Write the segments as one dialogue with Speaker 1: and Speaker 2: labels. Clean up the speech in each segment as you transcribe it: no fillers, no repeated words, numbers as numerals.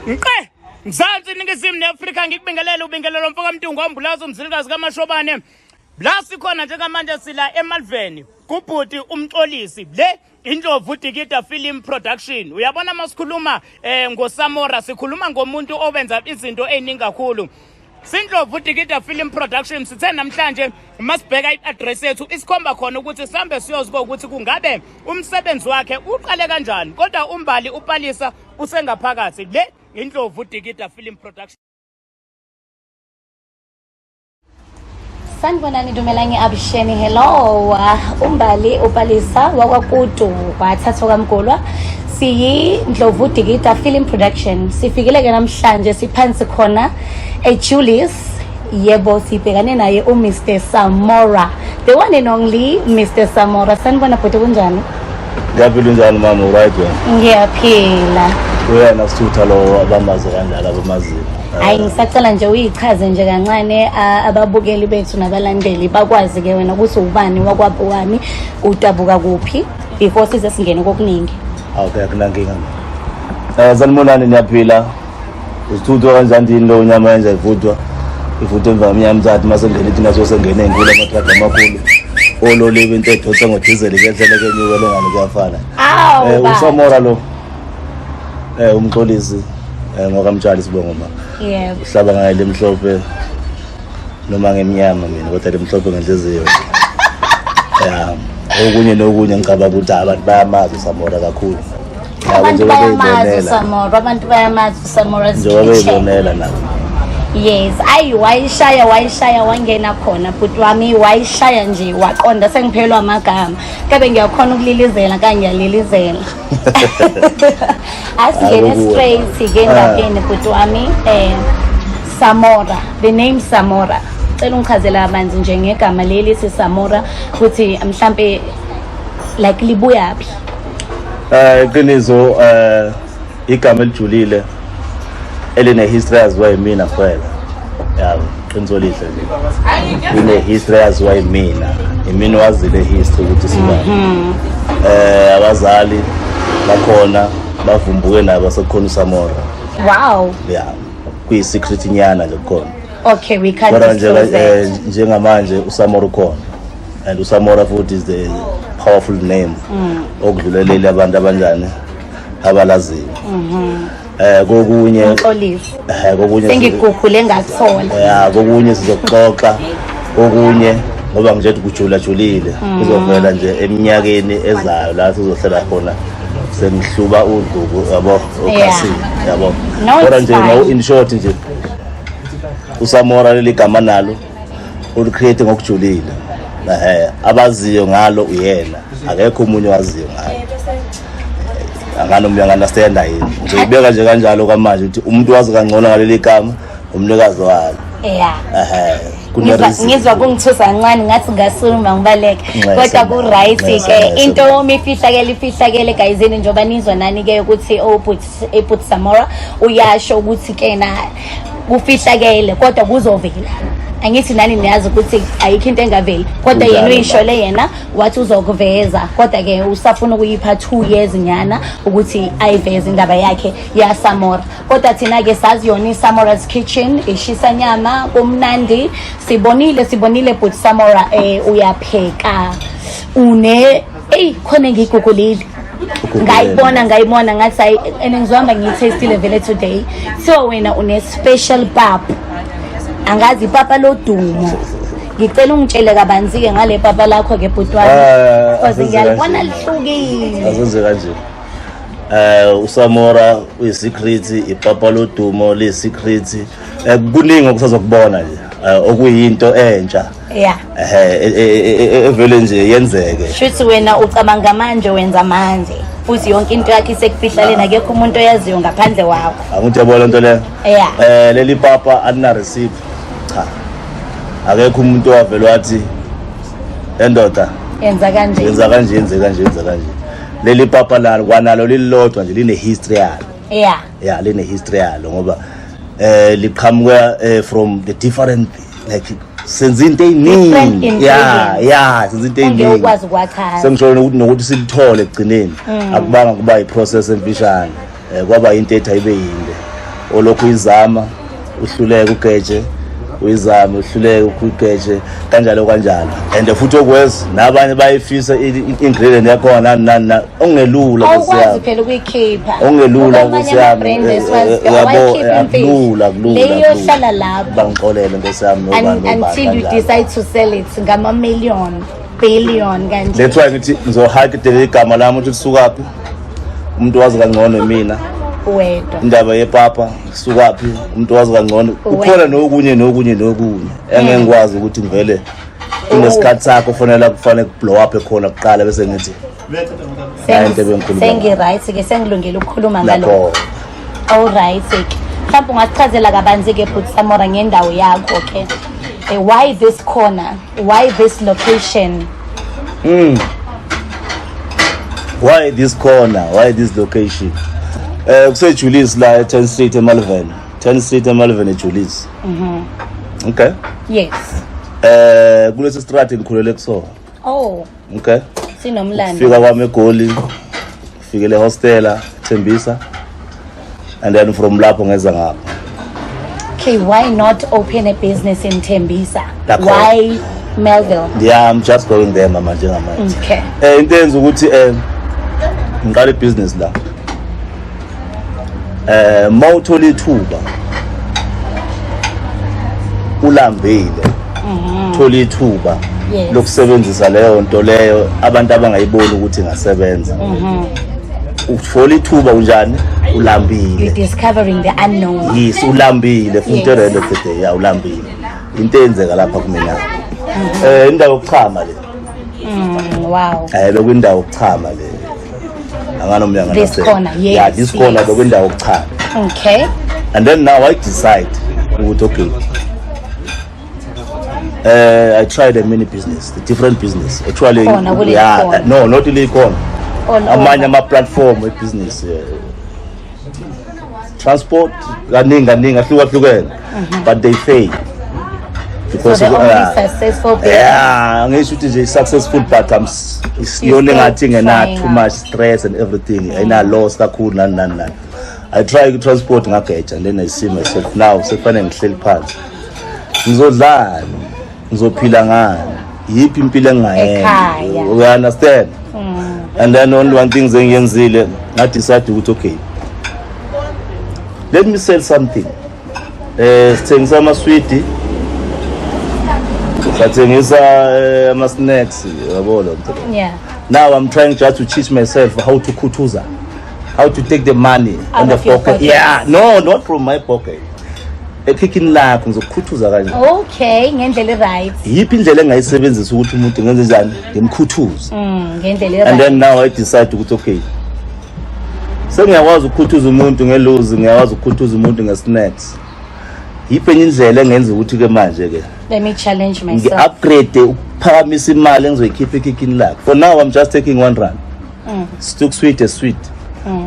Speaker 1: Nqe! Mzansi Ningizimu neAfrika ngikubingelele ubingelelo mfoka Mtungu ambulazo umzilikazi kaMashobane. La sikhona njengamanje sila eMalveni kubhuti uMxolisi le Indlovu Dikida Film Production. Uyabona masikhuluma ngoSamora sikhuluma ngomuntu obenza izinto eziningi kakhulu. Sindlovu Dikida Film Production sithe namhlanje masibheka i-address yethu isikhomba khona ukuthi sihambe siyoziba ukuthi kungabe umsebenzi wakhe uqale kanjani kodwa uMbali uPalisa usengaphakathi le Indlovu Dikida Film Production.
Speaker 2: Sanibonani Dumelangi Abusheni hello uMbali uPalisa wakwaKutu wathathwa kaMgolwa siyi Ndlovu Dikida Film Production sifikile ke namhlanje siphansi khona eJulius yebo sibhekane naye uMr Samora the one and only Mr Samora sanibona bhuti kunjani
Speaker 3: Ngiyaphila unjani mama uright wena?
Speaker 2: Ngiyaphila.
Speaker 3: Uyena sithutha lo abamazi kanjalo abamaziyo.
Speaker 2: Hayi ngisacela nje uyichaze nje kancane ababukeli bethu nabalandeli bakwazi ke wena ukuthi ubani wakwabani udabuka kuphi before size singene kokuningi.
Speaker 3: Okay akunankinga. Sanibonani niyaphila. Usithuthwa kanjani thini lo nyama yenza ivuthwa. Ivuthwa emva kweminyaka emithathu mase ngene thina sosengene enkulu amathraga amakhulu. Ololiwe into edonsa ngodizeli kehlele kenyuke lengane kuyafana.
Speaker 2: Awu baba.
Speaker 3: USamora lo. UMxolisi ngokamtshali sibongo ma.
Speaker 2: Yebo.
Speaker 3: Uhlaba ngayo lemhlophe noma ngemnyama mina kodwa lemhlophe ngenhliziyo. Ya. Okunye nokunye ngicabanga ukuthi abantu bayamazi uSamora kakhulu. Nabo
Speaker 2: Abantu
Speaker 3: njengoba
Speaker 2: bayamazi
Speaker 3: beyibonela.
Speaker 2: uSamora, abantu bayamazi uSamora.
Speaker 3: Njengoba beyibonela nabo.
Speaker 2: Yes, ayi wayishaya wayishaya wangena khona bhuti wami wayishaya nje waqonda sengiphelwa amagama. Kabe ngiyakhona ukulilizela ka ngiyalilizela. Asingene
Speaker 3: Akukuwe.
Speaker 2: straight ke endabeni bhuti wami Samora, the name Samora. Cela ungichazela kabanzi nje ngegama leli si Samora ukuthi mhlambe like libuyaphi.
Speaker 3: Iqiniso igama elijulile eline history yaziwa yimina kuphela. Yabo, qiniso lihle nje. Ine history yaziwa yimina. Imina wazile history ukuthi sibani. Abazali bakhona bavumbuke nabo sekukhona uSamora.
Speaker 2: Wow.
Speaker 3: Yeah. Kuyi secret nyana nje kukhona.
Speaker 2: Okay, we can't
Speaker 3: Kodwa nje
Speaker 2: disclose that.
Speaker 3: njengamanje uSamora ukhona. And uSamora futhi is the powerful name. Okudlulelele abantu abanjani abalaziyo. Kokunye
Speaker 2: Mxolisi.
Speaker 3: Kokunye
Speaker 2: Sengiguphule ngakuthola.
Speaker 3: Ya kokunye sizoxoxa kokunye ngoba nje kujula julile kuzovela nje eminyakeni ezayo la sizohlela khona sengihluba udlubu yabo okhasini yabo.
Speaker 2: No, it's
Speaker 3: Kodwa nje
Speaker 2: fine.
Speaker 3: no in short nje uSamora leli gama nalo ulicreate ngokujulile. Abaziyo ngalo uyena akekho omunye owaziyo ngalo. Angani umuntu understand yini nje ibeka nje kanjalo kwamanje ukuthi umuntu wazi kangcono ngaleli gama umnikazi walo.
Speaker 2: Yeah.
Speaker 3: Kune
Speaker 2: Ngizwa
Speaker 3: reason.
Speaker 2: ngizwa kungithusa kancane ngathi ngasuma ngibaleke.
Speaker 3: Nxese,
Speaker 2: Kodwa ku right
Speaker 3: nxese,
Speaker 2: ke
Speaker 3: nxese.
Speaker 2: into uma ifihlakele ifihlakele guyzini njengoba nizwa nani ke ukuthi uBhuti Samora uyasho ukuthi ke na kufihlakele kodwa kuzovela. Angithi nani niyazi ukuthi ayikho into engaveli kodwa yena
Speaker 3: Kunjalo,
Speaker 2: uyishole yena wathi uzokuveza kodwa ke usafuna ukuyipha 2 years nyana ukuthi ayiveze indaba yakhe ya Samora. Kodwa thina ke sazi yona iSamora's Kitchen ishisa nyama kumnandi sibonile but Samora uyapheka une ey khona ngigugulile ngayibona ngathi hayi and ngizohamba ngiyithestile vele today. So wena une special pap angazi ipapa lodumo ngicela ungitshele kabanzi ke ngale papa lakho ke bhuti wami because
Speaker 3: Asenze
Speaker 2: ngiyalibona
Speaker 3: kanje.
Speaker 2: lihlukile.
Speaker 3: Asenze kanje. uSamora uyisecret ipapa lodumo liyisecret. Kuningi okusazokubona nje okuyinto entsha.
Speaker 2: Yeah.
Speaker 3: Evele nje yenzeke.
Speaker 2: Shuthi wena ucabanga manje wenza manje futhi yonke into yakhe isekufihlaleni akekho umuntu oyaziyo ngaphandle wakho.
Speaker 3: Angithi yabona into leyo.
Speaker 2: Yeah.
Speaker 3: Leli papa alina recipe. Cha. Akekho umuntu owavela wathi endoda
Speaker 2: yenza kanje.
Speaker 3: Yenza kanje yenze kanje yenza kanje. Leli papa lalo kwanalo lilodwa nje line history yalo.
Speaker 2: Yeah.
Speaker 3: Yeah, line history yalo ngoba liqhamuka from the different like senza into
Speaker 2: Different
Speaker 3: eziningi. Yeah,
Speaker 2: ingredients.
Speaker 3: yeah, senza into
Speaker 2: Ongeke
Speaker 3: eziningi.
Speaker 2: ukwazi ukwachaza.
Speaker 3: Sengisho nokuthi silithole ekugcineni. Akubanga kuba iprocess emfishane. Kwaba into ethi ayibe yinde. Olokhu uyizama uhluleke ugeje, uyizame uhluleke ugeje, kanjalo kanjalo. And futhi okwezi nabanye bayifisa i-ingredient yakhona, nani nani nani, okungelula. Nkosi
Speaker 2: Awukwazi
Speaker 3: yami.
Speaker 2: phela ukuyikhipha.
Speaker 3: Okungelula,
Speaker 2: Ngoba
Speaker 3: Nkosi
Speaker 2: amanye
Speaker 3: yami.
Speaker 2: ama-brand esiwaziyo
Speaker 3: Yabo,
Speaker 2: awayikhiphi imfihlo.
Speaker 3: akulula, akulula,
Speaker 2: Leyo
Speaker 3: akulula.
Speaker 2: iyohlala lapho.
Speaker 3: Bangixolele, Nkosi yami, nobani nobani,
Speaker 2: Until you
Speaker 3: kanjalo.
Speaker 2: decide to sell it ngama-million, billion kanje.
Speaker 3: That's why ngithi ngizohide igama lami ukuthi lisukaphi. Umuntu wazi kangcono mina.
Speaker 2: Wedwa.
Speaker 3: Indaba yepapa sukaphi, umuntu wazi kangcono. Kukhona nokunye nokunye nokunye engeke ngikwazi ukuthi ngivele. Kunesikhathi sakho, kufanele kufanele kublow up khona kuqala, bese ngithi nayo into ebengikhuluma.
Speaker 2: Sengi-right ke, sengilungele ukukhuluma ngalokho.
Speaker 3: Lapho.
Speaker 2: Alright ke, mhlawumbe ungasichazela kabanzi-ke, bhuti Samora, ngendawo yakho ke. Why this corner? Why this location?
Speaker 3: Why this corner? Why this location? Kuse Julius la e-10 Street eMalvern, 10 Street eMalvern, eJulius. Okay.
Speaker 2: Yes.
Speaker 3: Kulesi street ngikhulele kusona.
Speaker 2: Oh.
Speaker 3: Okay.
Speaker 2: Sinomlando.
Speaker 3: Fika kwami eGoli, fikele hostela Thembisa, and then from lapho ngeza ngapha.
Speaker 2: Okay, why not open a business in Tembisa?
Speaker 3: D'accord.
Speaker 2: Why Melville?
Speaker 3: Yeah, I'm just going there, mama, njengamanje.
Speaker 2: Okay.
Speaker 3: Into enza ukuthi ngiqala ibusiness la, mawuthola ithuba ulambile, thola ithuba lokusebenzisa leyo nto leyo abantu abangayiboni ukuthi ingasebenza. Uthola ithuba unjani? Ulambile.
Speaker 2: You're discovering the unknown.
Speaker 3: Yes, ulambile futhi. At the end of the day, yeah, ulambile. Into eyenzeka lapha kumina, indawo yokuchama le. Bekwindawo yokuchama le, anganomnyanga.
Speaker 2: This corner, yes.
Speaker 3: Yeah, this corner. Bekwindawo yokuchama. And then now I decide ukuthi okay, I tried a mini business, the different business actually.
Speaker 2: Khona kule
Speaker 3: Yeah.
Speaker 2: corner.
Speaker 3: No, not ile corner.
Speaker 2: All
Speaker 3: Amanye
Speaker 2: over.
Speaker 3: ama-platform ebusiness, transport, kaningi kaningi, ahlukahlukene, but they fail
Speaker 2: So
Speaker 3: because
Speaker 2: the only successful business.
Speaker 3: Yeah, ngisho ukuthi nje successful, but I'm
Speaker 2: You're
Speaker 3: yona engathi
Speaker 2: still
Speaker 3: ngena
Speaker 2: trying
Speaker 3: too
Speaker 2: out.
Speaker 3: much stress and everything, ayina loss kakhulu, nani nani nani. I try ku-transport, ngageja, and then I see myself now sekufanele ngihleli phansi, ngizodlani, ngizophila ngani, yiphi impilo engingayenza?
Speaker 2: Ekhaya.
Speaker 3: You understand? And then only one thing engiyenzile, ngadecide ukuthi okay, let me sell something. Sithengisa amaswidi, sathengisa ama-snacks, yabo lo nto leyo. Now I'm trying just to teach myself how to khuthuza, how to take the money
Speaker 2: Out
Speaker 3: on the
Speaker 2: of your
Speaker 3: pocket.
Speaker 2: pocket.
Speaker 3: Yeah, no, not from my pocket, ekhikhini lakho ngizokukhuthuza kanjani.
Speaker 2: Okay, ngendlela e-right.
Speaker 3: Yiphi indlela engayisebenzisa ukuthi umuntu ngenze njani, ngimkhuthuze?
Speaker 2: Ngendlela
Speaker 3: And
Speaker 2: e-right.
Speaker 3: then now I decide ukuthi okay, sengiyakwazi ukukhuthuza umuntu ngeluzi, ngiyakwazi ukukhuthuza umuntu nge-snacks, yiphi enye indlela engenza ukuthi-ke manje-ke
Speaker 2: Let me challenge myself.
Speaker 3: ngi-upgrade ukuphakamisa imali engizoyikhipha ekhikhini lakhe? For now I'm just taking 1 rand, stook sweet a sweet.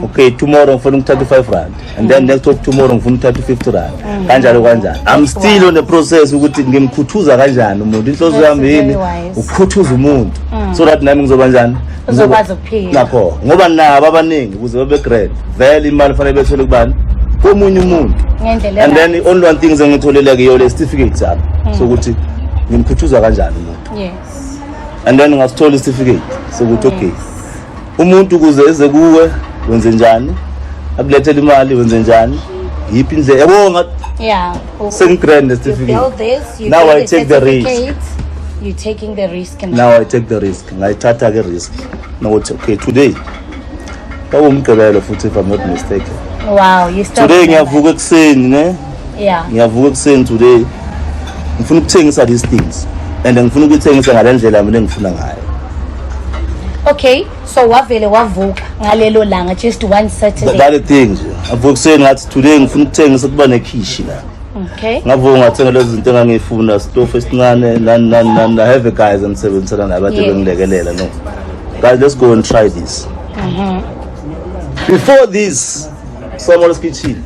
Speaker 3: Okay, tomorrow ngifuna ukuthatha u-5 rand, and then next of tomorrow ngifuna ukuthatha u-50 rand, kanjalo kanjalo. I'm still on the process ukuthi ngimkhuthuza kanjani umuntu. Inhloso
Speaker 2: That's
Speaker 3: yami yini?
Speaker 2: Very wise.
Speaker 3: Ukukhuthuza umuntu so that nami ngizoba njani?
Speaker 2: Uzokwazi ukuphila.
Speaker 3: Nakho ngoba nabo abaningi ukuze babe grand, vele imali fanele bethole kubani? Komunye umuntu.
Speaker 2: Ngendlela
Speaker 3: And then
Speaker 2: e-right.
Speaker 3: the only one thing engitholele kuyo le certificate sami sokuthi ngimkhuthuza kanjani umuntu. And then ngasithola isitifiketi sokuthi okay, umuntu ukuze eze kuwe wenze njani, akulethele imali wenze njani, yiphi indlela, yabo sengigrand
Speaker 2: You
Speaker 3: certificate.
Speaker 2: Build this, you
Speaker 3: Now
Speaker 2: get
Speaker 3: I
Speaker 2: the
Speaker 3: take the risk.
Speaker 2: Certificate, you're taking the risk now.
Speaker 3: Now I take the risk. Ngayithatha ke risk nokuthi okay, today kwakuwumgqibelo futhi, if I'm not mistaken.
Speaker 2: Wow, you still
Speaker 3: Today
Speaker 2: remember.
Speaker 3: ngiyavuka ekuseni ne. Ngiyavuka ekuseni today, ngifuna ukuthengisa these things and ngifuna ukuyithengisa ngale ndlela mina engifuna ngayo.
Speaker 2: Okay, so wavele wavuka ngalelo langa, just one Saturday.
Speaker 3: That thing nje, avuka ekuseni ngathi today ngifuna ukuthengisa, kuba nekhishi la. Ngavuka ngathenga lezi zinto engangiyifuna, sitofu esincane, nani nani nani. I have a guys engisebenzisana nabo ade bengilekelela. No guys, let's go and try this. Before this Samora's Kitchen,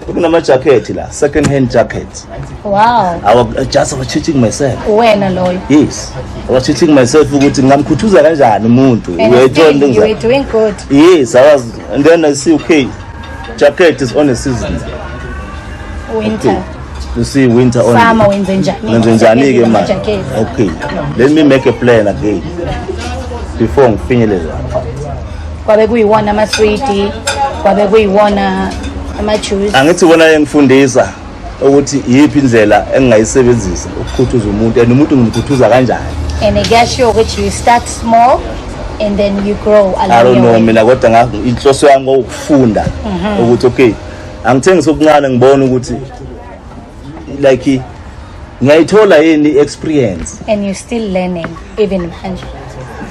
Speaker 3: bekunama-jacket la, second hand jacket. I was teaching myself.
Speaker 2: Wena loyo.
Speaker 3: Yes, I was teaching myself ukuthi ngingamkhuthuza kanjani umuntu.
Speaker 2: And
Speaker 3: Uyayithola
Speaker 2: still,
Speaker 3: into
Speaker 2: you were doing good.
Speaker 3: Yes, I was. And then I see, okay, jacket is on a season.
Speaker 2: Winter.
Speaker 3: Okay. You see winter only.
Speaker 2: Summer wenze njani?
Speaker 3: Nenze njani ke manje?
Speaker 2: Ama-jacket.
Speaker 3: Okay. Let me make a plan again before ngifinyelele lapho.
Speaker 2: Kwabe kuyiwona ama-swidi, kwabe kuyiwona ama-juice.
Speaker 3: Angithi wona engifundisa ukuthi iyiphi indlela engingayisebenzisa ukukhuthuza umuntu and umuntu ngimkhuthuza kanjani.
Speaker 2: And kuyashiwo ukuthi you start small and then you grow
Speaker 3: I
Speaker 2: along
Speaker 3: don't
Speaker 2: your
Speaker 3: know
Speaker 2: way.
Speaker 3: mina, kodwa inhloso yami ukufunda ukuthi okay, angithengise okuncane, ngibone ukuthi like ngiyayithola yini experience.
Speaker 2: And you're still learning even manje.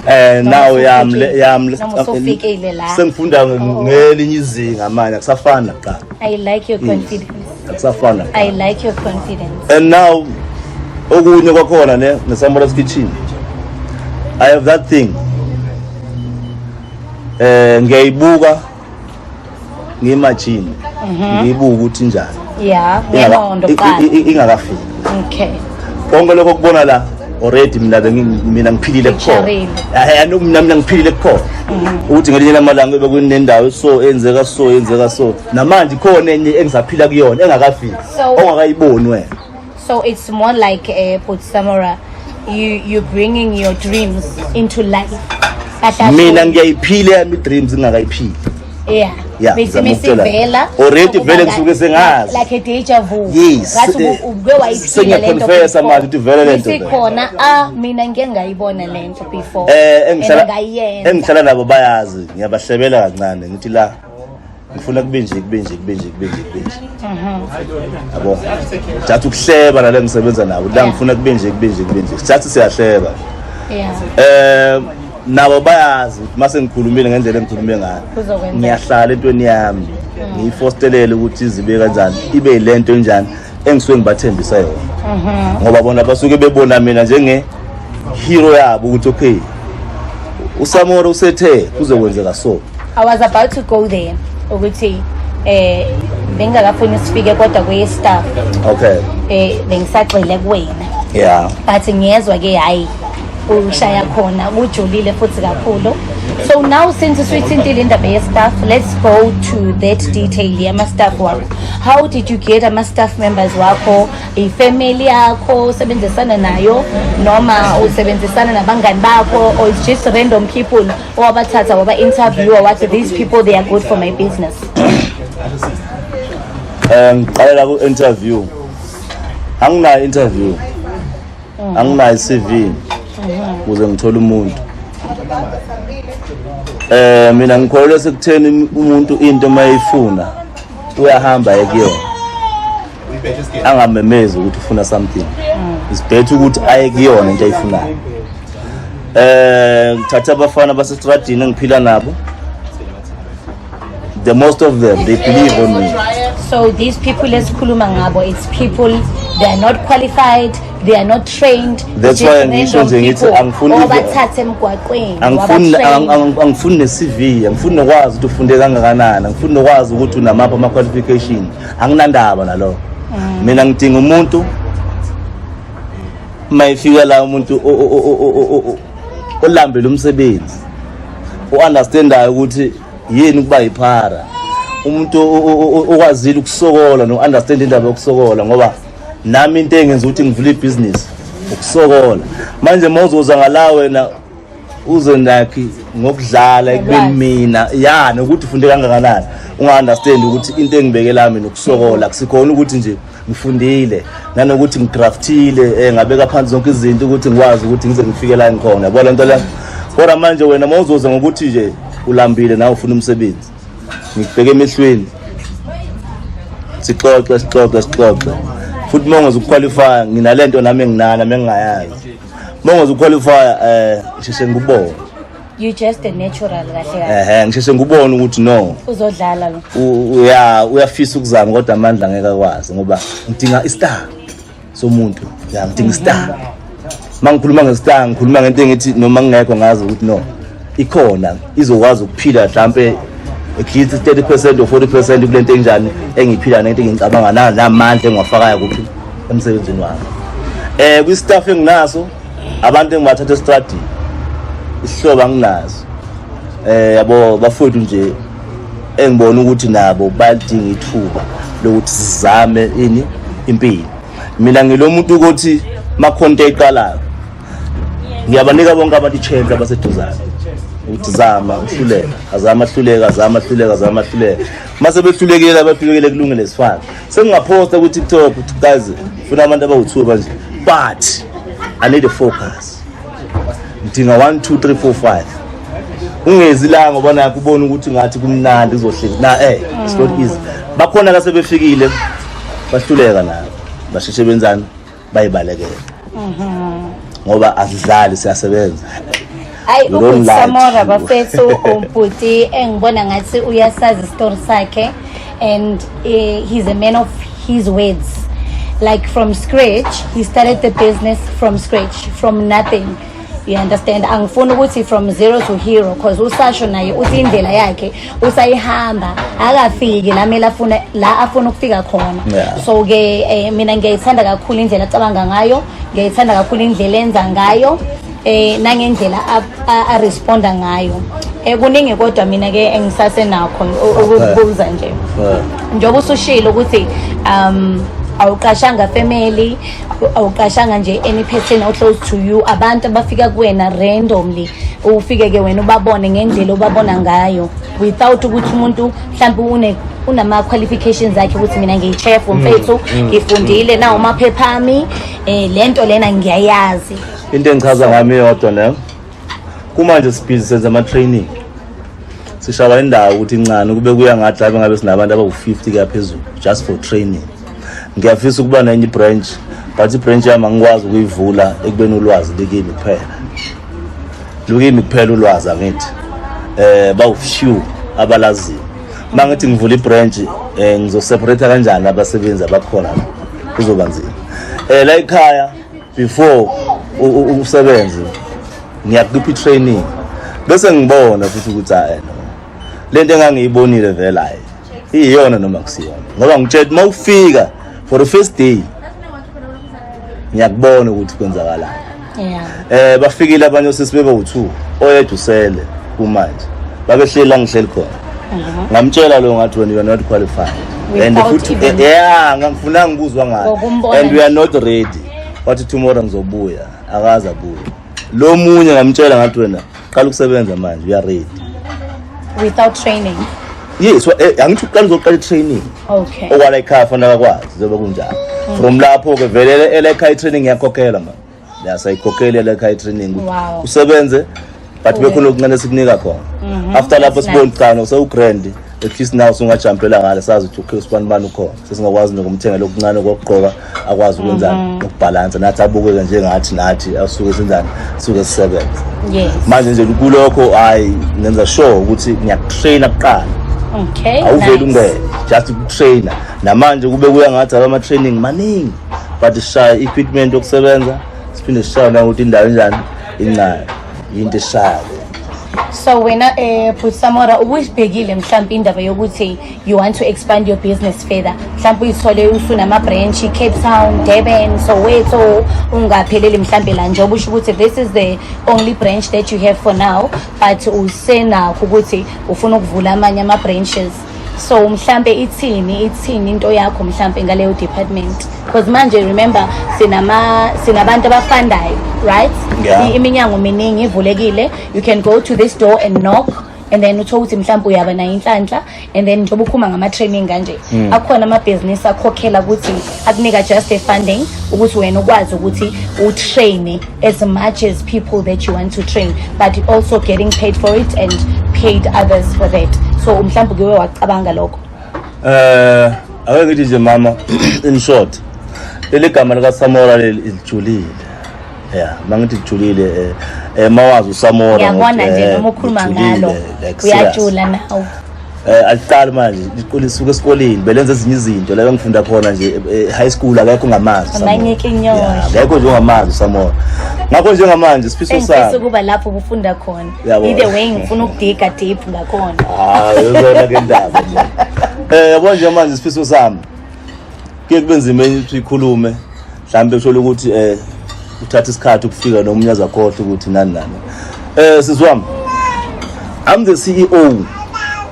Speaker 3: Eh, now
Speaker 2: Noma
Speaker 3: yam
Speaker 2: usufikile.
Speaker 3: yam
Speaker 2: Noma usufikile la.
Speaker 3: Sengifunda
Speaker 2: Oh.
Speaker 3: ngelinye izinga manje, akusafani nakuqala.
Speaker 2: I like your confidence.
Speaker 3: Akusafani nakuqala.
Speaker 2: I like your confidence.
Speaker 3: And now okunye kwakhona ne neSamora's Kitchen, I have that thing, ngiyayibuka, ngi-imagine, ngiyibuka ukuthi njani.
Speaker 2: Yeah, ngengqondo kuqala.
Speaker 3: Ingakafiki. Konke lokho kubona la already mina mina ngiphilile kukhona.
Speaker 2: Picturile.
Speaker 3: Eh, no, mina ngiphilile kukhona ukuthi ngelinye lamalanga bekunendawo so enzeka, so yenzeka, so namanje ikhona enye engisaphila kuyona engakafiki ongakayiboni wena.
Speaker 2: So it's more like Bhut Samora, you bringing your dreams into life. Kahle
Speaker 3: Mina ngiyayiphila yami i-dreams ngingakayiphili. Yeah,
Speaker 2: Bese
Speaker 3: ngizama ukutshela.
Speaker 2: mesivela
Speaker 3: Already vele ngisuke sengazi.
Speaker 2: Like a deja vu.
Speaker 3: Yes,
Speaker 2: Ngathi ubuke wayiphila lento.
Speaker 3: Sengiyaconfessa manje ukuthi vele lento vele.
Speaker 2: Isikhona, ah, mina ngike ngayibona lento before.
Speaker 3: Engihlala
Speaker 2: And ngayenza.
Speaker 3: Engihlala nabo bayazi, ngiyabahlebela kancane, ngithi la ngifuna kube nje, kube nje, kube nje, kube nje, kube nje, yabo. Jathi ukuhleba nale ngisebenza nabo la, ngifuna kube nje, kube nje, kube nje, jathi siyahleba. Nabo bayazi ukuthi mase ngikhulumile ngendlela engikhulume ngayo,
Speaker 2: Kuzokwenzeka.
Speaker 3: Ngiyahlala entweni yami, ngiyifostelele ukuthi izibe kanjani, ibe yilento enjani engisuke ngibathembisa yona, ngoba bona basuke bebona mina njenge hero yabo ukuthi okay, uSamora usethe kuzokwenzeka so.
Speaker 2: I was about to go there ukuthi bengingakafuni sifike kodwa kwe staff. Bengisagxile kuwena. But ngiyezwa ke, hayi, ushaya khona kujulile futhi kakhulu. So now since usuyithintile indaba ye-staff, let's go to that detail yama-staff wakho. How did you get ama-staff members wakho? I-family yakho usebenzisana nayo, noma usebenzisana nabangani bakho, or it's just random people owabathatha, waba-interviewer, wathi these people, they are good for my business?
Speaker 3: Ngiqalela ku interview. Anginayo interview, anginayo CV ukuze ngithole umuntu. Mina ngikholelwa sekutheni umuntu into mayifuna uyahamba aye kuyona, angamemezi ukuthi ufuna something. It's better ukuthi aye kuyona into ayifunayo. Ngithatha abafana basestradini engiphila nabo. The most of them, they believe on me.
Speaker 2: So these people esikhuluma ngabo, it's people, they are not qualified, they are not trained.
Speaker 3: That's why ngisho nje ngithi angifuni
Speaker 2: Obathathe emgwaqweni,
Speaker 3: angifuni
Speaker 2: wabatrain.
Speaker 3: Angifuni ne-CV, angifuni nokwazi ukuthi ufunde kangakanani, angifuni nokwazi ukuthi unamaphi ama-qualification, anginandaba nalokho. Mina ngidinga umuntu uma efika la, umuntu olambele umsebenzi, o-understandayo ukuthi yini ukuba yiphara, umuntu okwazile ukusokola no-understand indaba yokusokola, ngoba nami into engenza ukuthi ngivule ibhizinisi ukusokola. Manje uma uzoza ngala wena uze nakhi ngokudlala ekubeni mina ya nokuthi ufunde kangakanani, unga-understand ukuthi into engibekela mina ukusokola, kusikhona ukuthi nje ngifundile nanokuthi ngigraftile, ngabeka phansi zonke izinto ukuthi ngikwazi ukuthi ngize ngifike la ngikhona, yabo le nto le. Kodwa manje wena uma uzoza ngokuthi nje ulambile nawe ufuna umsebenzi, ngikubheke emehlweni, sixoxe, sixoxe, sixoxe futhi. Uma ungaze ukuqualifya, nginalento nami enginana nami engingayazi. Uma ungaze ukuqualifya, ngisheshe ngikubone.
Speaker 2: You just a natural kahle kahle.
Speaker 3: Ehe, ngisheshe ngikubone ukuthi no,
Speaker 2: Uzodlala lo.
Speaker 3: Uyafisa ukuzama kodwa amandla angeke akwazi, ngoba ngidinga istar somuntu ya, ngidinga istar. Uma ngikhuluma ngestar, ngikhuluma ngento engithi noma ngingekho ngazi ukuthi no, ikhona, izokwazi ukuphila mhlampe at least 30% or 40% kule nto enjani engiyiphila nento engicabanga namandla engiwafakayo kuphi emsebenzini wami. Kwi-staff enginaso, abantu engibathatha estradini, isihlobo anginazo, yabo, bafowethu nje engibona ukuthi nabo bayalidinga ithuba. lokuthi sizame ini impilo. Mina ngilomuntu ukuthi makhonto eqalayo ngiyabanika bonke abantu i-chance abaseduzane ukuthi zama uhluleka, azama hluleka, azama hluleka, azama hluleka. Mase behlulekile, abahlulekile kulungile, sifane. Sengingaphosta ku-TikTok ukuthi guys, funa abantu abawu-2 manje, but I need a focus. Ngidinga 1 2 3 4 5. Ungezi la ngoba nakho ubona ukuthi ngathi kumnandi kuzohleli na, it's not easy. Bakhona la sebefikile bahluleka nabo, basheshe benzani, bayibalekela ngoba asidlali, siyasebenza.
Speaker 2: Hayi.
Speaker 3: You don't lie.
Speaker 2: UBhuti bafethu, ubhuti engibona ngathi uyasazi isitori sakhe and he's a man of his words. Like from scratch, he started the business from scratch, from nothing. You understand? Angifuni ukuthi from zero to hero because usasho naye uthi indlela yakhe usayihamba, akafiki la mele afuna la afuna ukufika khona. So ke mina ngiyayithanda kakhulu indlela acabanga ngayo, ngiyayithanda kakhulu indlela enza ngayo nangendlela a responda ngayo. Kuningi kodwa mina ke engisasenakho ukukubuza nje. Njengoba usushilo ukuthi awuqashanga family, awuqashanga nje any person or close to you, abantu abafika kuwena randomly, ufike ke wena ubabone ngendlela obabona ngayo without ukuthi umuntu mhlawumbe unama qualifications akhe ukuthi mina ngiyi-chef mfethu, ngifundile nawo amaphepha ami, lento lena ngiyayazi.
Speaker 3: Into engichaza ngami yodwa ne, kumanje sibhizi senza ama-training, sishaba indawo ukuthi incane, kube kuya ngathi lapho ngabe sinabantu abawu-50 kuya phezulu just for training. Ngiyafisa ukuba nenye i-branch, but i-branch yami angikwazi ukuyivula ekubeni ulwazi likimi kuphela, lukimi kuphela ulwazi. Angithi bawu-few abalaziyo. Uma ngithi ngivula i-branch, ngizoseparate kanjani abasebenzi abakhona? Kuzoba nzima. La ekhaya before usebenze ngiyakupha i-training, bese ngibona futhi ukuthi hayi no, lento engangiyibonile vele hayi iyona noma kusiyona, ngoba ngitshela uma ufika for the first day ngiyakubona ukuthi kwenzakalani. Bafikile abanye osisi bebe u2, oyedwa usele kumanje, babehleli la ngihleli khona. Ngamtshela lo ngathi when you are not qualified and
Speaker 2: Without
Speaker 3: futhi yeah, ngangifuna ngikuzwa ngayo
Speaker 2: Ngokumbona
Speaker 3: and we are not ready. Wathi tomorrow ngizobuya, akaze abuye. Lo munye ngamtshela ngathi wena qala ukusebenza manje, you are ready.
Speaker 2: Without training?
Speaker 3: Yes, angithi uqala uzoqala i-training. Okwala ekhaya fanele akwazi njengoba kunjalo. From lapho ke vele ele ekhaya i-training iyakhokhela man, ya, sayikhokhela ele ekhaya i-training ukuthi usebenze, but bekhona okuncane sikunika khona after lapho.
Speaker 2: That's
Speaker 3: Sibona
Speaker 2: nice.
Speaker 3: cha no, sewugrand, at least now sungajampela ngale, sazi ukuthi okay, usibani bani ukhona, sesingakwazi nokumthengela okuncane kokugqoka, akwazi ukwenzani, ukubhalansa nathi, abukeke njengathi nathi asuke senzani, suke sisebenza. Manje nje kulokho hayi, ngenza sure ukuthi ngiyakutraina kuqala. Awuveli ungene, just ukutraina. Namanje kube kuya ngathi ama-training maningi, but sishaya equipment yokusebenza, siphinde sishaye nangokuthi indawo enjani, incane, yinto esishaya le.
Speaker 2: So wena Bhut Samora, ubuyibhekile mhlawumbe indaba yokuthi you want to expand your business further, mhlawumbe uyithole usunama branch Cape Town, Durban, Soweto, ungapheleli mhlawumbe la, njengoba usho ukuthi this is the only branch that you have for now, but usenakho ukuthi ufuna ukuvula amanye ama branches. So mhlambe ithini into yakho mhlambe ngaleyo department? Because manje remember sinabantu abafundayo, right?
Speaker 3: Yeah.
Speaker 2: Iminyango miningi ivulekile. You can go to this door and knock and then uthole ukuthi mhlawumbe uyaba nayo inhlanhla. And then njengoba ukhuluma ngama-training kanje, akhona amabhizinisi akhokhela ukuthi akunika just a funding ukuthi wena ukwazi ukuthi utraine as much as people that you want to train, but also getting paid for it and paid others for that. So mhlawumbe kuwe wacabanga lokho?
Speaker 3: Ake ngithi nje mama, in short, leli gama lika Samora leli lijulile. Yeah, mangithi lijulile, mawazi uSamora
Speaker 2: Ngiyabona
Speaker 3: ngokuthi,
Speaker 2: nje noma ukhuluma
Speaker 3: lijulile,
Speaker 2: ngalo
Speaker 3: like serious.
Speaker 2: Uyajula nawe.
Speaker 3: Aliqali manje, liqala isuka esikoleni, belenza ezinye izinto la bengifunda khona nje, high school, akekho ngamazi uSamora.
Speaker 2: Amanyikinyosha.
Speaker 3: Yeah, akekho nje ongamazi uSamora. Ngakho njengamanje isifiso
Speaker 2: Engifisa
Speaker 3: sami
Speaker 2: ukuba lapho ubufunda khona.
Speaker 3: Yabo.
Speaker 2: Either way ngifuna ukudiga deep ngakhona.
Speaker 3: Hayi, uzona ke indaba nje. Yabo nje manje isifiso sami kuye kube nzima ukuthi uyikhulume, mhlawumbe uthole ukuthi uthatha isikhathi ukufika nomunye azakhohlwa ukuthi nani nani. Sisi wami, I'm the CEO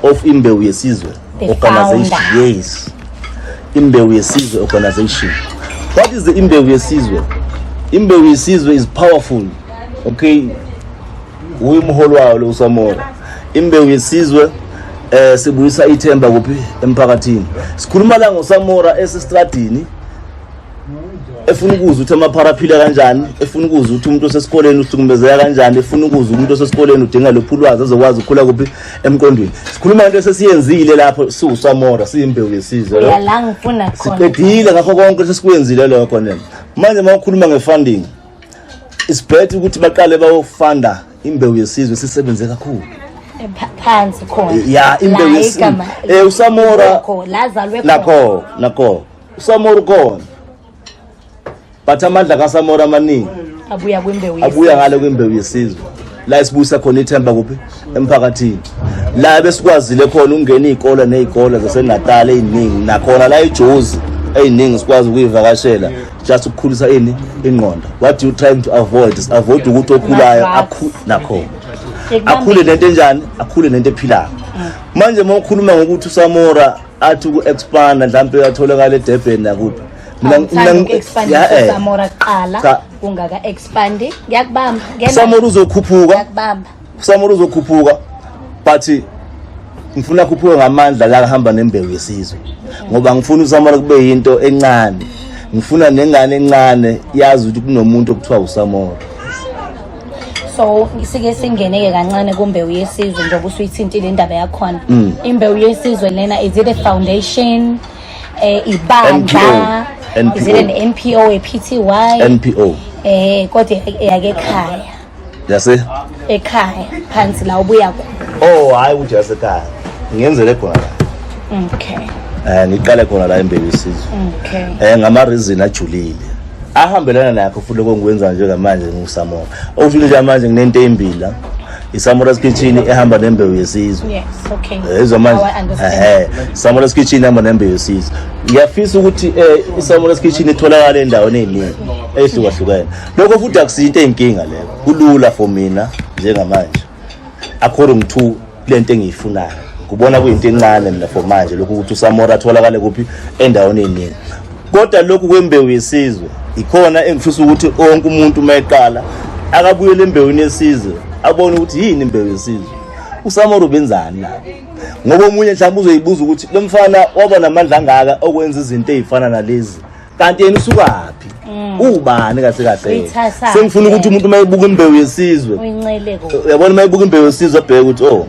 Speaker 3: of Imbewu Yesizwe
Speaker 2: The
Speaker 3: organization.
Speaker 2: Founder.
Speaker 3: Yes. Imbewu Yesizwe Organization. What is the Imbewu Yesizwe? Imbewu Yesizwe is powerful, okay? Uye umholi wayo lo uSamora. Imbewu Yesizwe sibuyisa ithemba kuphi? Emphakathini. Sikhuluma la ngoSamora esestradini efuna ukuzwa ukuthi amaphara aphila kanjani, efuna ukuzwa ukuthi umuntu osesikoleni uhlukumezeka kanjani, efuna ukuzwa umuntu osesikoleni udinga lophu ulwazi azokwazi ukukhula kuphi emqondweni. Sikhuluma ngento esesiyenzile lapho siwuSamora, siyimbewu yesizwe.
Speaker 2: Uya la ngifuna khona.
Speaker 3: Siqedile ngakho konke sesikwenzile lokho nene. Manje uma ukhuluma nge-funding, it's better ukuthi baqale bayofunda Imbewu Yesizwe sisebenze kakhulu
Speaker 2: phansi khona.
Speaker 3: Ya, Imbewu
Speaker 2: La
Speaker 3: Yesizwe.
Speaker 2: igama
Speaker 3: uSamora
Speaker 2: Nakho, lazalwe khona.
Speaker 3: Nakho uSamora ukhona, but amandla kaSamora amaningi
Speaker 2: abuya kwimbewu
Speaker 3: abuya
Speaker 2: yesizwe.
Speaker 3: Ngale kwimbewu yesizwe la esibuyisa khona ithemba kuphi? Emphakathini. La besikwazile khona ukungena iy'kole ney'kole zaseNatal ey'ningi, nakhona la eJozi ey'ningi sikwazi ukuyivakashela, just ukukhulisa ini? Ingqondo. What you trying to avoid is avoid ukuthi okhulayo nakho akhule nento enjani, akhule nento ephilayo. Manje uma ukhuluma ngokuthi uSamora athi uku-expanda, mhlawumpe atholakala eDurban nakuphi,
Speaker 2: Awuthandi uku-expand
Speaker 3: ya,
Speaker 2: uSamora kuqala?
Speaker 3: Cha.
Speaker 2: Ungaka expand, ngiyakubamba. Ngena.
Speaker 3: Samora uzokhuphuka.
Speaker 2: Ngiyakubamba.
Speaker 3: Samora uzokhuphuka, but ngifuna akhuphuke ngamandla la ahamba nembewu yesizwe, ngoba ngifuna uSamora kube yinto encane. Ngifuna nengane encane yazi ukuthi kunomuntu okuthiwa uSamora.
Speaker 2: So sike singeneke kancane kumbewu yesizwe, njengoba usuyithintile indaba yakhona. Imbewu Yesizwe lena, is it a foundation, ibandla?
Speaker 3: NPO.
Speaker 2: Is it an NPO, a PTY?
Speaker 3: NPO.
Speaker 2: Kodwa yake ekhaya?
Speaker 3: Yase
Speaker 2: Ekhaya phansi la ubuya khona.
Speaker 3: Oh, hayi, ukuthi yasekhaya, ngiyenzele khona la. Ngiqale khona la Imbewu Yesizwe. Ngama reason ajulile ahambelana nakho futhi lokho ngikwenza njengamanje nguSamora. Okusho njengamanje nginento ezimbili la, iSamora's Kitchen ehamba nembewu yesizwe.
Speaker 2: Yes, okay.
Speaker 3: Ezwa manje.
Speaker 2: Now I understand.
Speaker 3: Samora's Kitchen ehamba nembewu yesizwe. Ngiyafisa ukuthi iSamora's Kitchen itholakale endaweni eziningi ehlukahlukene. Lokho futhi akusinto eyinkinga leyo, kulula for mina njengamanje according to lento engiyifunayo. Kubona kuyinto encane mina for manje lokhu ukuthi uSamora atholakale kuphi, endaweni eziningi. Kodwa lokhu kwembewu yesizwe ikhona engifisa ukuthi wonke umuntu uma eqala akabuyele embewini yesizwe, abone ukuthi yini imbewu yesizwe, uSamora ubenzani la, ngoba omunye mhlawumbe uzoyibuza ukuthi lo mfana waba namandla angaka okwenza izinto ey'fana nalezi, kanti yena usukaphi, ubani kahle kahle?
Speaker 2: Uyithathaphi?
Speaker 3: Sengifuna ukuthi umuntu uma ebuka imbewu yesizwe,
Speaker 2: Uyincele kuphi?
Speaker 3: uyabona, uma ebuka imbewu yesizwe abheke ukuthi, oh,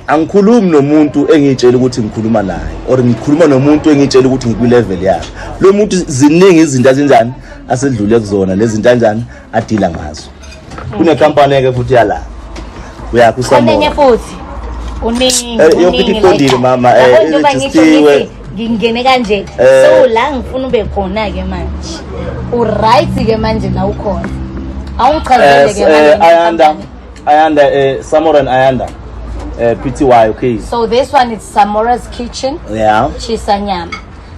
Speaker 3: angikhulumi nomuntu engiyitshela ukuthi ngikhuluma naye, or ngikhuluma nomuntu engiyitshela ukuthi ngikwi-level yakhe. Lo muntu ziningi izinto azinjani asedlule kuzona, nezinto anjani adila ngazo. Kunekampani-ke futhi yala uyakho
Speaker 2: Khona enye
Speaker 3: uSamora.
Speaker 2: futhi. Uningi.
Speaker 3: Yonke into iqondile, mama,
Speaker 2: Yabo, njengoba ngisho
Speaker 3: irejistiwe.
Speaker 2: ngithi ngingene kanje. So la ngifuna ube khona ke manje. U-right ke manje la ukhona. Awungichazele ke manje.
Speaker 3: Ayanda, Samora and Ayanda PTY, okay.
Speaker 2: So this one is Samora's Kitchen. Chisa nyama.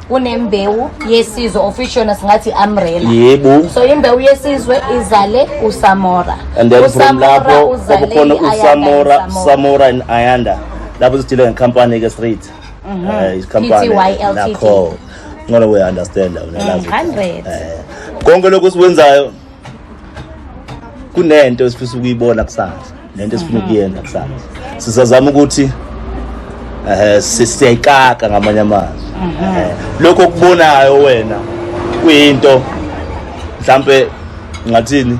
Speaker 2: Kunembewu yesizwe official, singathi umbrella.
Speaker 3: Yebo.
Speaker 2: So imbewu yesizwe izale uSamora.
Speaker 3: And then from
Speaker 2: uSamora
Speaker 3: lapho
Speaker 2: uzale
Speaker 3: kwakukhona
Speaker 2: i-Ayanda
Speaker 3: uSamora
Speaker 2: and Samora.
Speaker 3: Samora and Ayanda, lapho sidila ngecompany ke straight, icompany.
Speaker 2: PTY Ltd.
Speaker 3: Nakho ngcono we understand unelazi.
Speaker 2: 100.
Speaker 3: Konke lokho sikwenzayo kunento esifisa ukuyibona kusasa, nento esifuna ukuyenza kusasa. Sisazama ukuthi siyayikaka ngamanye amazwi. Lokho okubonayo wena kuyinto mhlambe ngathini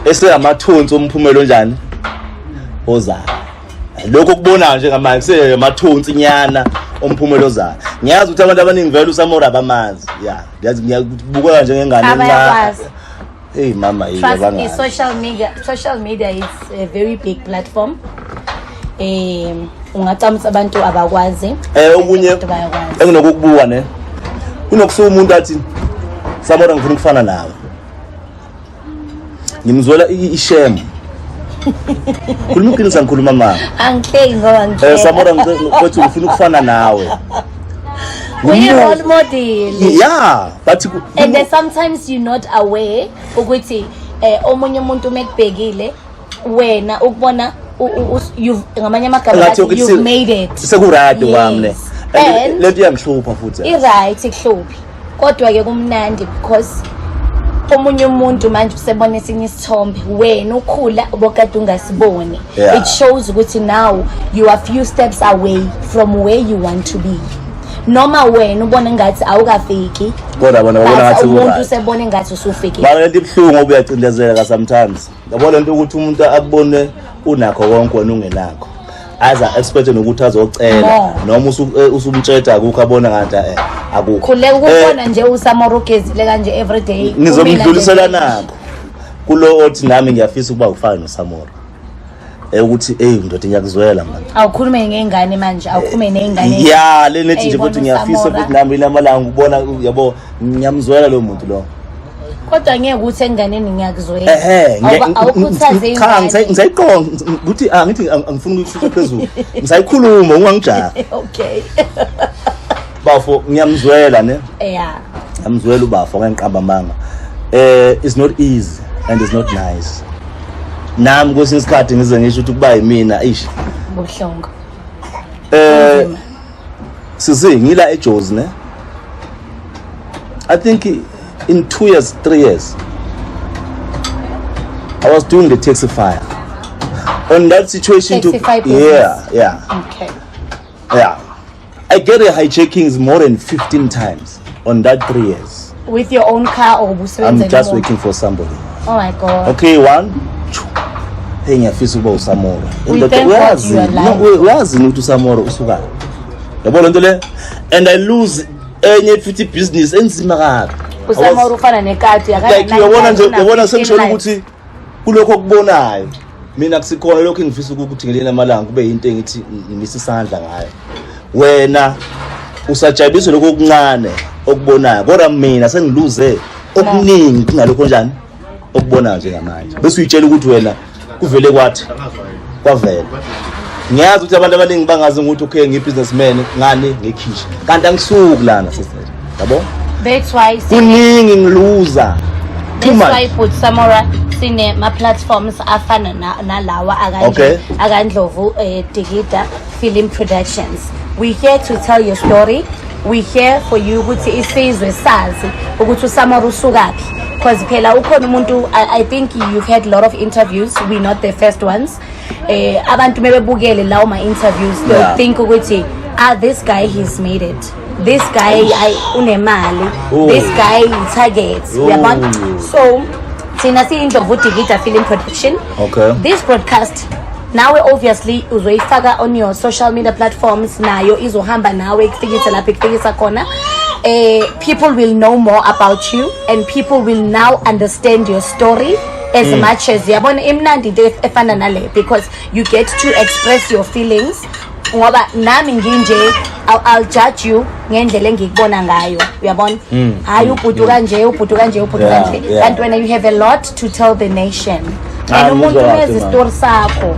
Speaker 3: esengamathonsi omphumela onjani ozayo. Lokho okubonayo njengamanje kuseyamathonsi nyana omphumela ozayo. Ngiyazi ukuthi abantu abaningi vele uSamora abamazi, ya, ngiyazi, ngiyakubukeka njengengane encane.
Speaker 2: Abayakwazi.
Speaker 3: Hey mama, hey.
Speaker 2: Trust me,
Speaker 3: Abangazi.
Speaker 2: social media is a very big platform. Ungacamsa abantu abakwazi.
Speaker 3: Okunye
Speaker 2: Abantu bayakwazi.
Speaker 3: enginokukubuka ne, kunokusuka umuntu athi, "Samora, ngifuna ukufana nawe." Ngimzwela ishame. Khuluma iqiniso, ngikhuluma mama.
Speaker 2: Angihleki ngoba ngihleka.
Speaker 3: "Samora, kwethu ngifuna ukufana nawe."
Speaker 2: Uyi role model.
Speaker 3: Yeah, but
Speaker 2: And then sometimes you're not aware ukuthi omunye umuntu mekubhekile wena ukubona you've, ngamanye amagama
Speaker 3: Ngathi
Speaker 2: bathi you've made it.
Speaker 3: Seku-right kwami ne.
Speaker 2: Yes. And
Speaker 3: Lento iyangihlupha futhi.
Speaker 2: I-right ikuhluphi, kodwa-ke kumnandi because omunye umuntu manje usebona esinye isithombe, wena ukhula ubokade ungasiboni. It shows ukuthi now you are few steps away from where you want to be, noma wena ubona ngathi awukafiki,
Speaker 3: Kodwa bona babona
Speaker 2: but
Speaker 3: ngathi
Speaker 2: umuntu
Speaker 3: ku-right.
Speaker 2: usebona ngathi usufikile.
Speaker 3: Mara lento ibuhlungu ngoba uyacindezeleka sometimes. Yabo lento ukuthi umuntu akubone unakho konke, wena ungenakho, aze expect nokuthi azocela
Speaker 2: More.
Speaker 3: noma usumtsheda akukho, abona ngathi akukho.
Speaker 2: Khuleka ukubona nje uSamora ugezile kanje everyday.
Speaker 3: Ngizomdlulisela nakho kulo othi nami ngiyafisa ukuba ufane noSamora, ukuthi ey ndoda, ngiyakuzwela man.
Speaker 2: Awukhulume ngey'ngane manje, awukhulume ney'ngane.
Speaker 3: Ya, le nethi nje
Speaker 2: Eyibona
Speaker 3: futhi ngiyafisa
Speaker 2: uSamora.
Speaker 3: futhi nami ilamalanga ukubona, yabo, ngiyamzwela lo muntu lo.
Speaker 2: Kodwa ngeke ukuthi enganeni ngiyakuzwela.
Speaker 3: Ehe.
Speaker 2: Awukhuthaze
Speaker 3: Cha,
Speaker 2: ingane.
Speaker 3: ngisayiqonda ukuthi angithi angifuni ukuyishutha phezulu, ngisayikhuluma, ungangijaha.
Speaker 2: Okay.
Speaker 3: Bafo, ngiyamzwela ne. Ngiyamzwela ubafo, ngiqamba amanga, it's not easy and it's not nice. Nami kwesinye isikhathi ngize ngisho ukuthi kuba yimina, ish.
Speaker 2: Buhlungu.
Speaker 3: Sisi, ngila eJozi ne, I think in 2 years, 3 years I was doing the taxi fire on that situation to
Speaker 2: Taxify business.
Speaker 3: Yeah. Yeah, I get a hijackings more than 15 times on that 3 years.
Speaker 2: With your own car or
Speaker 3: I'm
Speaker 2: ubusebenza
Speaker 3: just
Speaker 2: nomuntu?
Speaker 3: working for somebody.
Speaker 2: Oh my God.
Speaker 3: Okay, one, two. Hey, ngiyafisa ukuba uSamora.
Speaker 2: We
Speaker 3: Indoda,
Speaker 2: thank God
Speaker 3: uyazi
Speaker 2: you are
Speaker 3: no,
Speaker 2: alive.
Speaker 3: uyazi ukuthi uSamora usuka, yabo lento le, and I lose enye futhi business enzima kabi.
Speaker 2: USamora ufana nekati.
Speaker 3: Like uyabona nje, uyabona sengishona ukuthi kulokho okubonayo mina kusikhona lokho engifisa ukuthi ngelinye amalanga kube into engithi ngimisa isandla ngayo. Wena usajabiswe lokho okuncane okubonayo, kodwa mina sengiluze okuningi kunalokho njani okubonayo njengamanje, bese uyitshela ukuthi wena kuvele kwathi kwavela. Ngiyazi ukuthi abantu abaningi bangazi ukuthi okay, ngiyi-businessman ngani ngekhishi, kanti angisuki lana, sister, yabo.
Speaker 2: That's why
Speaker 3: Kuningi ngiluza too
Speaker 2: That's why
Speaker 3: much.
Speaker 2: put Samora sine ma platforms afana nalawa akanje akaNdlovu Digida Film Productions. We here to tell your story. We here for you ukuthi isizwe sazi ukuthi uSamora usukaphi. Because phela ukhona umuntu, I think you've had a lot of interviews. We're not the first ones. Abantu mebebukele lawo ma interviews, they'll think ukuthi this guy, he's made it. This guy I unemali.
Speaker 3: Oh.
Speaker 2: This guy targets.
Speaker 3: Oh.
Speaker 2: Uyabona? So thina siyiNdlovu Digida Film Production. This broadcast nawe obviously uzoyifaka on your social media platforms, nayo izohamba nawe ikufikise lapho ikufikisa khona. People will know more about you and people will now understand your story as much as yabona imnandi into efana nale, because you get to express your feelings, ngoba nami nginje I'll judge you ngendlela engikubona ngayo, uyabona, hayi ubhuti kanje, ubhuti kanje, ubhuti kanje, kanti wena you have a lot to tell the nation.
Speaker 3: Ah,
Speaker 2: And umuntu
Speaker 3: ngizwa kahle,
Speaker 2: mezi
Speaker 3: mama.
Speaker 2: story sakho,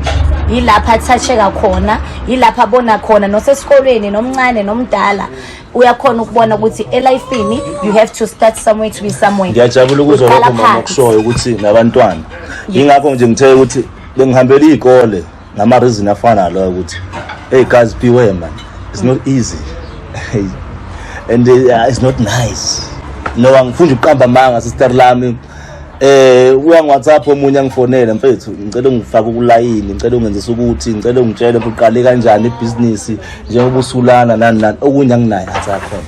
Speaker 2: yilapha athatheka khona, yilapha abona khona, nosesikolweni, nomncane nomdala uyakhona ukubona ukuthi elifini you have to start somewhere to be somewhere.
Speaker 3: Ngiyajabula ukuzwa
Speaker 2: Uqala
Speaker 3: lokho, mama,
Speaker 2: phansi.
Speaker 3: okushoyo ukuthi nabantwana. Yingakho nje ngithe ukuthi bengihambela iy'kole ngama-reason afana naloyo, ukuthi hey guys, beware man, it's not easy and it's not nice. No, angifuni ukuqamba amanga, sister lami. Uyangi-WhatsApp omunye, angifonele, mfethu, ngicela ungifake ukulayini, ngicela ungenzise ukuthi, ngicela ungitshele uqale kanjani ibhizinisi njengoba usulana nani nani. Okunye anginayo athi akhona.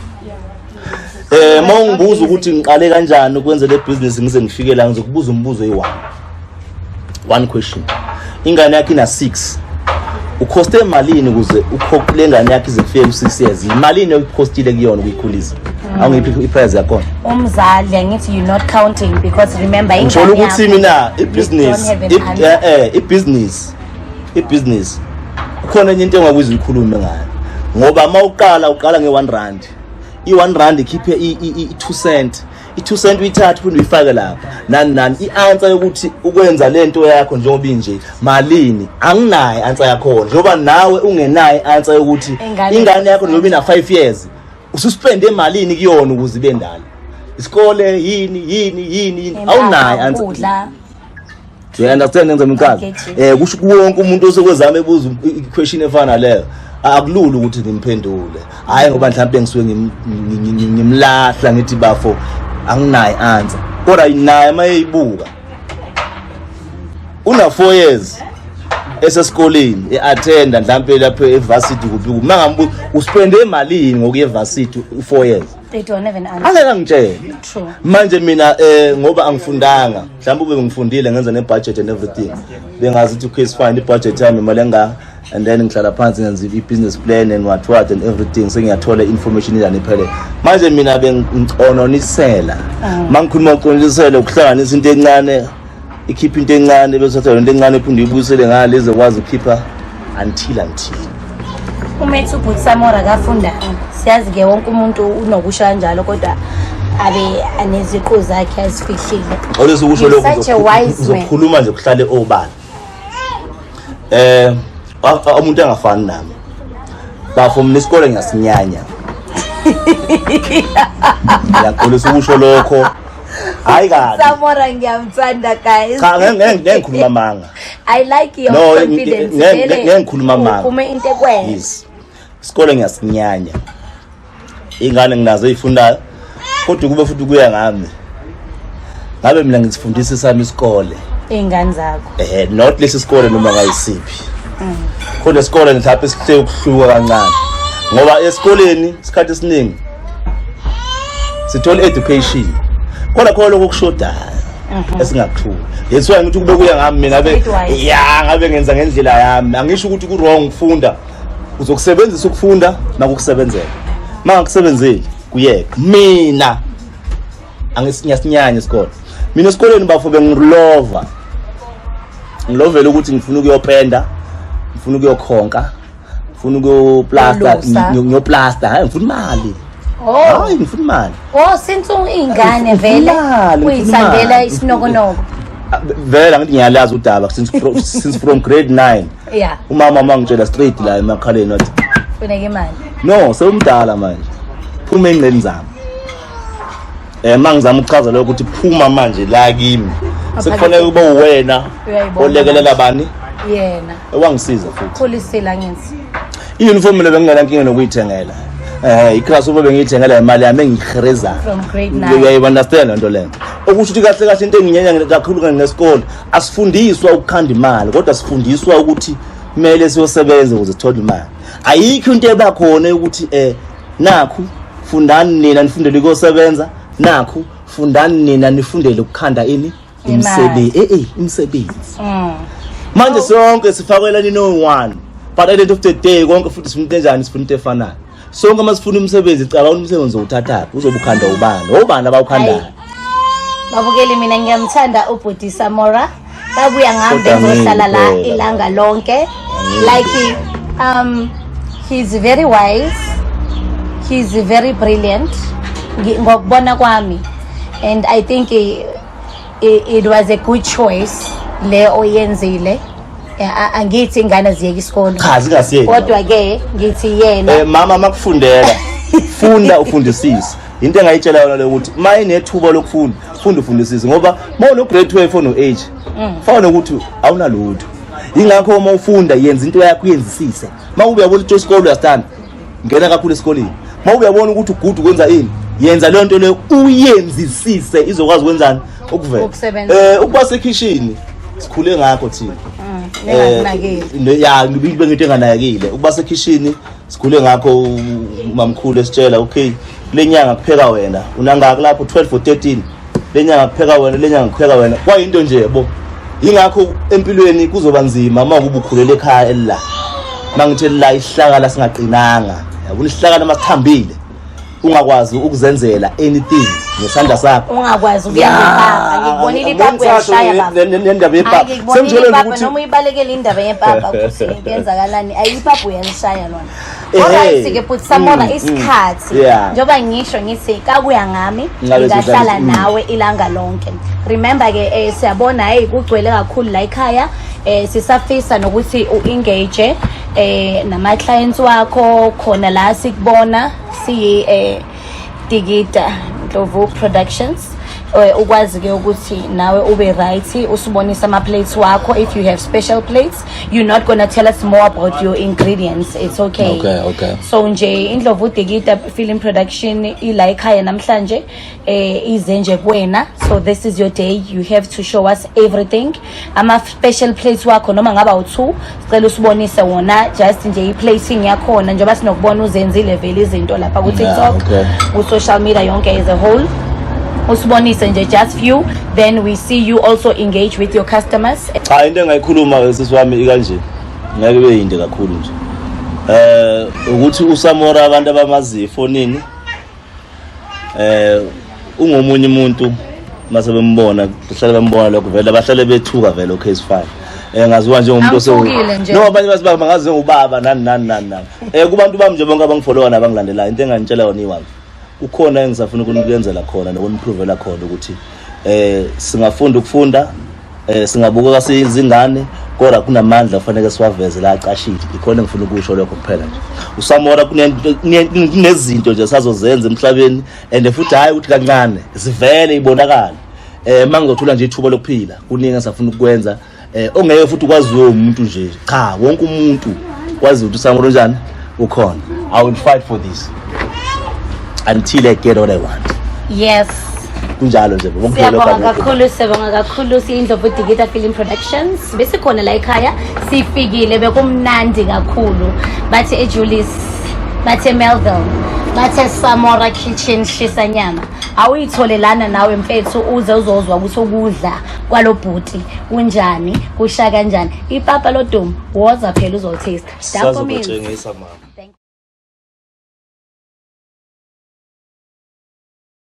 Speaker 3: Uma ungibuza ukuthi ngiqale kanjani ukwenza le business ngize ngifike la, ngizokubuza umbuzo oyi-one, one question: ingane yakho ina 6, ukhoste malini ukuze le ngane yakho ize kufike ku-6 years? Imalini oyikhostile kuyona ukuyikhulisa? Awungiphi i-price yakhona.
Speaker 2: Umzali, angithi you're not counting, because remember
Speaker 3: Ngithola
Speaker 2: ingane
Speaker 3: ukuthi
Speaker 2: yakho,
Speaker 3: mina
Speaker 2: you
Speaker 3: ibhizinisi
Speaker 2: don't have an answer.
Speaker 3: Ibhizinisi kukhona enye into engakwize uyikhulume ngayo, ngoba uma uqala, uqala nge-1 rand, i-1 rand ikhiphe i-2 cent, i-2 cent uyithathe uphinde uyifake lapha, nani nani. I-answer yokuthi ukwenza le nto yakho njengoba inje malini, anginayo i-answer yakhona, njengoba nawe ungenayo i-answer yokuthi ingane yakho njengoba ina-5 years ususpende malini kuyona ukuze ibe ndala, isikole, yini yini yini yini, awunayo i-answer.
Speaker 2: Ukudla.
Speaker 3: Do you understand engizama
Speaker 2: I
Speaker 3: ukuchaza?
Speaker 2: get you.
Speaker 3: Kusho wonke umuntu osekwezama ebuza i-question efana naleyo. Akulula ukuthi ngimphendule, hhayi ngoba mhlawumbe ngisuke ngimlahla ngithi bafo anginayo answer, kodwa naye uma eyibuka una 4 years esesikoleni e-attenda mhlampe lapho e-varsity kuphi kuphi, uma ngambuza uspende emalini ngokuya e-varsity u-4 years,
Speaker 2: They don't have an answer.
Speaker 3: Angeke angitshele.
Speaker 2: True.
Speaker 3: Manje mina ngoba angifundanga, mhlawumbe ube ngifundile ngenza ne-budget and everything, bengazi ukuthi okay, it's fine, i-budget yami imali enga, and then ngihlala phansi ngenza i-business plan and what what and everything, sengiyathola i-information injani iphele. Manje mina bengicononisela, uma ngikhuluma ukucononisela ukuhlanganisa into encane ikhipha into encane, bese uthatha into encane iphinde uyibuyisele ngale izokwazi ukukhipha until
Speaker 2: Umethu ubhuti Samora akafundanga, siyazi-ke wonke umuntu unokusho kanjalo, kodwa abe aneziqu zakhe azifihlile.
Speaker 3: Olesi ukusho
Speaker 2: You're
Speaker 3: lokhu
Speaker 2: such a wise man.
Speaker 3: Uzokhuluma nje kuhlale obala. Umuntu angafani nami bafo, mina isikole ngiyasinyanya, ngiyaxolisa ukusho lokho, hayi kabi.
Speaker 2: Samora ngiyamthanda, guys.
Speaker 3: Cha, ngeke ngikhuluma amanga.
Speaker 2: I like your
Speaker 3: No,
Speaker 2: confidence. Vele
Speaker 3: ngeke ngikhuluma amanga.
Speaker 2: Uphume into ekwenza.
Speaker 3: Yes, isikole ngiyasinyanya, ingane nginazo ezifundayo, kodwa kube futhi kuya ngami ngabe mina ngizifundisa sami isikole.
Speaker 2: Iy'ngane zakho.
Speaker 3: Not lesi sikole noma ngayisiphi, khona isikole mhlawumbe esihle ukuhluka kancane, ngoba esikoleni isikhathi esiningi sithola education, kodwa khona lokho okushodayo esingakuthuli. That's why ngithi kube kuya ngami mina ngabe
Speaker 2: Streetwise.
Speaker 3: Ya, ngabe ngenza ngendlela yami. Angisho ukuthi ku wrong ukufunda, uzokusebenzisa ukufunda nakukusebenzela, mangakusebenzeli kuyeka. Mina angisinyasinyanya isikole. Mina esikoleni bafo bengilova, ngilovela ukuthi ngifuna ukuyopenda, ngifuna ukuyokhonka, ngifuna ukuyoplasta.
Speaker 2: Ulusa.
Speaker 3: Ngiyoplasta, hayi, ngifuna imali.
Speaker 2: Oh.
Speaker 3: Hayi, ngifuna imali.
Speaker 2: Oh, since iy'ngane vele
Speaker 3: Imali, ngifuna
Speaker 2: uyithandela
Speaker 3: imali.
Speaker 2: isinokonoko.
Speaker 3: Ah, vele angithi ngiyalazi udaba since from grade 9. Umama wangitshela straight la emakhaleni, wathi
Speaker 2: Funeka imali.
Speaker 3: No, sewumdala manje, phuma engqeni zami. Mangizama ukuchaza lokho ukuthi phuma manje la kimi, sekufanele kube uwena
Speaker 2: Uyayibona
Speaker 3: olekelela bani.
Speaker 2: Yena.
Speaker 3: Wangisiza futhi.
Speaker 2: Khulisile, angithi?
Speaker 3: I-uniform le bengingena nkinga nokuyithengela, iclass ube bengiyithengela imali yami engiyiherezayo.
Speaker 2: From grade 9.
Speaker 3: Uyayi-understand lento leyo, okusho ukuthi kahle kahle into enginyenya kakhulu ngesikole, asifundiswa ukukhanda imali, kodwa sifundiswa ukuthi kumele siyosebenza ukuze sithole imali. Ayikho into ebakhona ukuthi nakhu fundani nina nifundele ukuyosebenza, nakhu fundani nina nifundele ukukhanda ini, imisebenzi, imisebenzi. Manje sonke sifakelana no one, but at the end of the day konke futhi sifuna into enjani? Sifuna into efanayo sonke. Uma sifuna umsebenzi, cabanga umsebenzi owuthathaphi, uzobe ukhanda ubani, obani abawukhandayo?
Speaker 2: Babukeli, mina ngiyamthanda ubhuti Samora, babuya ngami
Speaker 3: Kodwa
Speaker 2: bengizohlala la
Speaker 3: ngeke phela.
Speaker 2: Ilanga lonke. Like, he's very wise, he's very brilliant ngokubona kwami, and I think it was a good choice le oyenzile. Angithi ingane ziyeke isikolo.
Speaker 3: Cha, zingasiyeki.
Speaker 2: Kodwa ke ngithi yena
Speaker 3: Mama, makufundela funda ufundisise. Into engayitshela yona le ukuthi uma inethuba lokufunda, funda ufundisise, ngoba uma uno grade 12 ono age fana nokuthi awunalutho. Ingakho uma ufunda yenza into yakho, uyenzisise. Uma uyabona ukuthi isikole uyasithanda, ngena kakhulu esikoleni. Uma uyabona ukuthi ugood ukwenza ini, yenza leyo nto leyo, uyenzisise, izokwazi ukwenzani, ukuvela.
Speaker 2: Ukusebenza.
Speaker 3: Ukuba sekhishini sikhule ngakho thina.
Speaker 2: Ningakunakile.
Speaker 3: Ya, ngibe ngento enganakile ukuba sekhishini, sikhule ngakho. Umamkhulu esitshela, okay, kule nyanga kupheka wena, unangaki lapho, 12 or 13, le nyanga kupheka wena, le nyanga kupheka wena. Kwayinto nje yebo. Ingakho empilweni kuzoba nzima uma kuba ukhulela ekhaya elila, mangithi elila isihlakala singaqinanga, yabona, isihlakala masithambile, ungakwazi ukuzenzela anything ngesandla sakho.
Speaker 2: Ungakwazi ukuyenza ipapa. Ngikubonile ipapa uyashaya, baba.
Speaker 3: Nendaba yepapa.
Speaker 2: Ngikubonile
Speaker 3: Sengitshele
Speaker 2: ipapa
Speaker 3: ukuthi
Speaker 2: noma uyibalekele indaba yepapa ukuthi kuyenzakalani, ayipapa uyalishaya lona. Alright ke futhi Samora, isikhathi njengoba ngisho ngithi kakuya ngami
Speaker 3: Ngabe
Speaker 2: ngingahlala nawe ilanga lonke. Remember ke, siyabona hey, kugcwele kakhulu la ekhaya. Sisafisa nokuthi u-engage nama clients wakho khona la sikubona siyi Digida Ndlovu Productions. Ukwazi ke ukuthi nawe ube right, usibonise ama plates wakho. If you have special plates, you're not gonna tell us more about your ingredients, it's okay.
Speaker 3: Okay.
Speaker 2: So nje Indlovu Dikita Film Production ila ekhaya namhlanje, ize nje kuwena. So this is your day, you have to show us everything, ama special plates wakho, noma ngaba u2, sicela usibonise wona, just nje i-plating yakhona, njengoba sinokubona uzenzile vele izinto lapha ku TikTok, ku social media yonke as a whole. Usibonise nje just few, then we see you also engage with your customers.
Speaker 3: Cha, into engayikhuluma ke, sisi wami, ikanje, ngeke ibe yinde kakhulu nje, ukuthi uSamora, abantu abamaziyo efonini, ungomunye umuntu mase bembona, kuhlale bembona lokho vele, abahlale bethuka vele. Okay, is fine. Ngaziwa njengomuntu ose
Speaker 2: Angithukile nje.
Speaker 3: No, abanye bazi bangazi ngubaba nani nani nani nani. Kubantu bami nje bonke abangifollowa nabangilandelayo, into engangitshela yona iyi-one: kukhona engisafuna ukuniyenzela khona nokuniprovela khona ukuthi singafunda ukufunda, singabukeka siyizingane, kodwa kunamandla kufanele siwaveze la acashile. Ikhona engifuna ukusho lokho kuphela nje. USamora kunezinto nje sazozenza emhlabeni, and futhi hayi ukuthi kancane, zivele ibonakala. Mangizothola nje ithuba lokuphila, kuningi esafuna ukukwenza, ongeke futhi kwaziwe umuntu nje. Cha, wonke umuntu kwazi ukuthi uSamora unjani, ukhona. I will fight for this until I get what I want. Kunjalo nje.
Speaker 2: Siyabonga kakhulu, siyabonga kakhulu. Siyindlovu Dikita Film Productions, besikhona la ekhaya, sifikile, bekumnandi kakhulu. Bathi eJulius, bathe Melville, bathe Samora Kitchen shisa nyama. Awuyitholelana nawe mfethu, uze uzozwa ukuthi ukudla kwalo bhuti kunjani, kusha kanjani. Ipapa lodumo, woza phela uzotaste.
Speaker 3: Sazokutshengisa, mama.
Speaker 2: Thank.